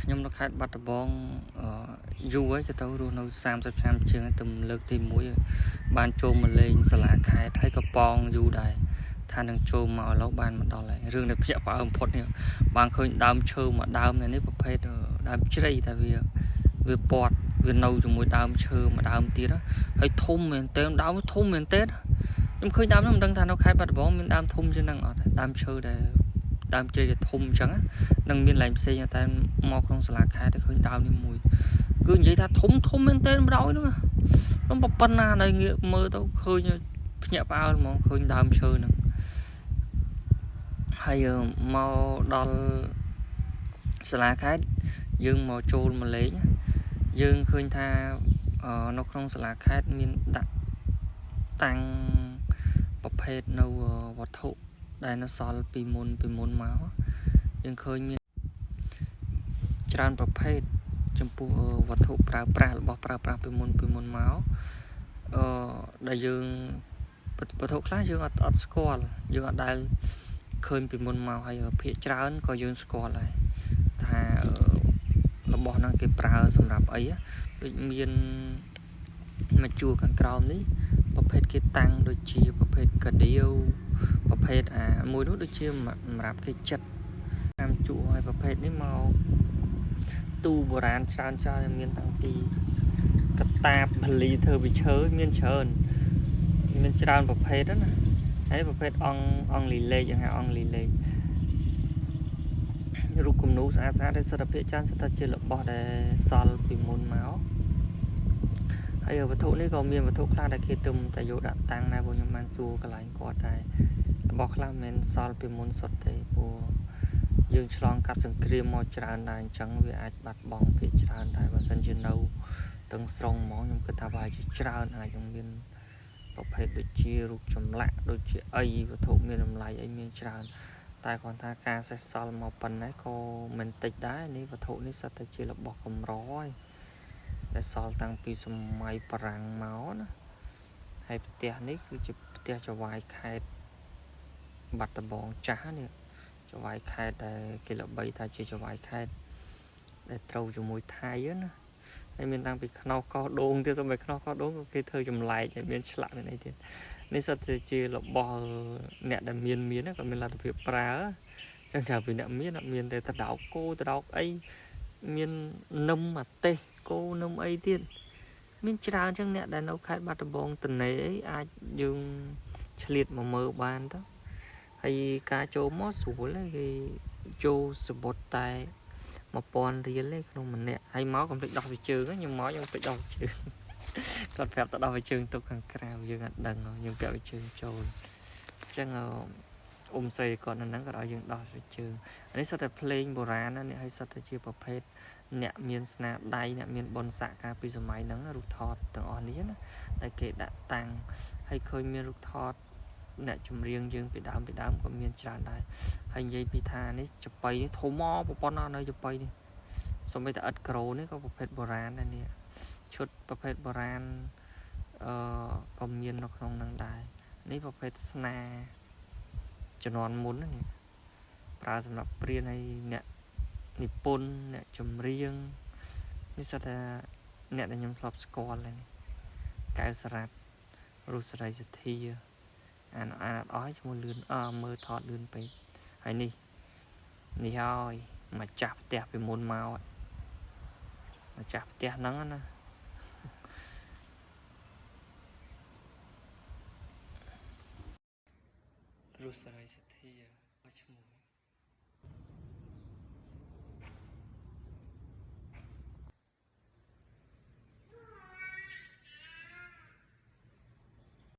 ខ្ញុំនៅខេត្តបាត់ដំបងអឺយូរហើយទៅទៅរស់នៅ30ឆ្នាំជាងហើយទៅលើកទី1បានចូលមកលេងសាលាខេត្តហើយក៏ប៉ងយូរដែរថានឹងចូលមកឥឡូវបានមកដល់ហើយរឿងដែលភ្ញាក់ផ្អើលបំផុតនេះបានឃើញដើមឈើមួយដើមនេះប្រភេទដើមជ្រៃតែវាវាពាត់វានៅជាមួយដើមឈើមួយដើមទៀតហើយធំមែនទែនដើមធំមែនទែនខ្ញុំឃើញដើមនោះមិនដឹងថានៅខេត្តបាត់ដំបងមានដើមធំជាងហ្នឹងអត់ដើមឈើដែលដើមជ្រៃដែលធំអញ្ចឹង នឹងមានឡែងផ្សេងតែមកក្នុងសាលាខេត្តទៅឃើញដើមនេះមួយគឺនិយាយថាធំធំមែនទែនបណ្ដោយហ្នឹងខ្ញុំប៉ុណ្ណានៅងាកមើលទៅឃើញភ្ញាក់ផ្អើលហ្មងឃើញដើមឈើហ្នឹងហើយមកដល់សាលាខេត្តយើងមកចូលមកលេងយើងឃើញថានៅក្នុងសាលាខេត្តមានដាក់តាំងប្រភេទនៅវត្ថុដែលនៅសល់ពីមុនពីមុនមកយើងឃើញមាន ច្រើនប្រភេទចំពោះវត្ថុប្រើប្រាស់របស់ប្រើប្រាស់ពីមុនពីមុនមកអឺដែលយើងវត្ថុខ្លះយើងអត់អត់ស្គាល់យើងអត់ដែលឃើញពីមុនមកហើយភាគច្រើនក៏យើងស្គាល់ដែរថារបស់ហ្នឹងគេប្រើសម្រាប់អីដូចមានមកជួរខាងក្រោមនេះប្រភេទគេតាំងដូចជាប្រភេទកាដៀវប្រភេទអាមួយនោះដូចជាសម្រាប់គេចិត្តតាមជក់ហើយប្រភេទនេះមកទូបុរាណច្រើនច្រើនមានតាំងពីកតាបផលីធ្វើពីឈើមានច្រើនមានច្រើនប្រភេទណាហើយប្រភេទអង្គអង្គលីលេខយ៉ាងហៅអង្គលីលេខរូបគំនូស្អាតស្អាតហើយសិទ្ធិភាពច្រើនសិតតែជារបស់ដែលសល់ពីមុនមកហើយវត្ថុនេះក៏មានវត្ថុខ្លះដែលគេទឹមតែយកដាក់តាំងដែរព្រោះខ្ញុំបានសួរកន្លែងគាត់ដែររបស់ខ្លះមិនមែនសល់ពីមុនសុទ្ធទេព្រោះយើងឆ្លងកាត់សង្គ្រាមមកច្រើនដែរអញ្ចឹងវាអាចបាត់បង់ភាគច្រើនដែរបើសិនជានៅទាំងស្រុងហ្មងខ្ញុំគិតថាប្រហែលជាច្រើនអាចនឹងមានប្រភេទដូចជារូបចម្លាក់ដូចជាអីវត្ថុមានតម្លៃអីមានច្រើនតែគ្រាន់ថាការសេះសល់មកប៉ុណ្ណេះក៏មិនតិចដែរនេះវត្ថុនេះសិតតែជារបស់កម្រហើយដែលសល់តាំងពីសម័យបារាំងមកណាហើយផ្ទះនេះគឺជាផ្ទះចៅហ្វាយខេត្តបាត់ដំបងចាស់នេះចៅហ្វាយខេត្តដែលគេល្បីថាជាចៅហ្វាយខេត្តដែលត្រូវជាមួយថៃណាហើយមានតាំងពីខ្នោសកោសដូងទៀតសូម្បីខ្នោសកោសដូងក៏គេធ្វើចម្លែកហើយមានឆ្លាក់មានអីទៀតនេះសិតជាជារបស់អ្នកដែលមានមានក៏មានលទ្ធភាពប្រើចឹងក្រៅពីអ្នកមានអត់មានទេតដោកគោតដោកអីមាននឹមអាទេសគោនឹមអីទៀតមានច្រើនចឹងអ្នកដែលនៅខេត្តបាត់ដំបងតនេអីអាចយើងឆ្លៀតមកមើលបានទៅហើយការចូលមកស្រួលទេគេចូលសបុតតែ1000រៀលទេក្នុងម្នាក់ហើយមកកុំភ្លេចដោះវាជើងខ្ញុំមកខ្ញុំភ្លេចដោះវាជើងគាត់ប្រាប់ទៅដោះវាជើងទុកខាងក្រៅយើងអត់ដឹងយើងពាក់វាជើងចូលអញ្ចឹងអ៊ំស្រីគាត់នៅហ្នឹងគាត់ឲ្យយើងដោះវាជើងនេះសុទ្ធតែភ្លេងបុរាណណានេះហើយសុទ្ធតែជាប្រភេទអ្នកមានស្នាដៃអ្នកមានបុណ្យស័ក្តិកាលពីសម័យហ្នឹងរូបថតទាំងអស់នេះណាដែលគេដាក់តាំងហើយឃើញមានរូបថតអ្នកចម្រៀងយើងពីដើមពីដើមក៏មានច្រើនដែរហើយនិយាយពីថានេះចប៉ីនេះធំមកប្រព័ន្ធនៅចប៉ីនេះសូម្បីតែឥដ្ឋក្រូនេះក៏ប្រភេទបុរាណដែរនេះឈុតប្រភេទបុរាណអឺក៏មាននៅក្នុងនឹងដែរនេះប្រភេទស្នាជំនាន់មុននេះប្រើសម្រាប់ព្រានឲ្យអ្នកនិពន្ធអ្នកចម្រៀងនេះសិតតែអ្នកដែលខ្ញុំធ្លាប់ស្គាល់ហើយនេះកៅសរ៉ាត់រុស្រីសធាអានអានអត់អស់ឈ្មោះលឿនអើមើលថតលឿនពេកហើយនេះនេះហើយម្ចាស់ផ្ទះពីមុនមកម្ចាស់ផ្ទះហ្នឹងណារុស្រីសធាឈ្មោះ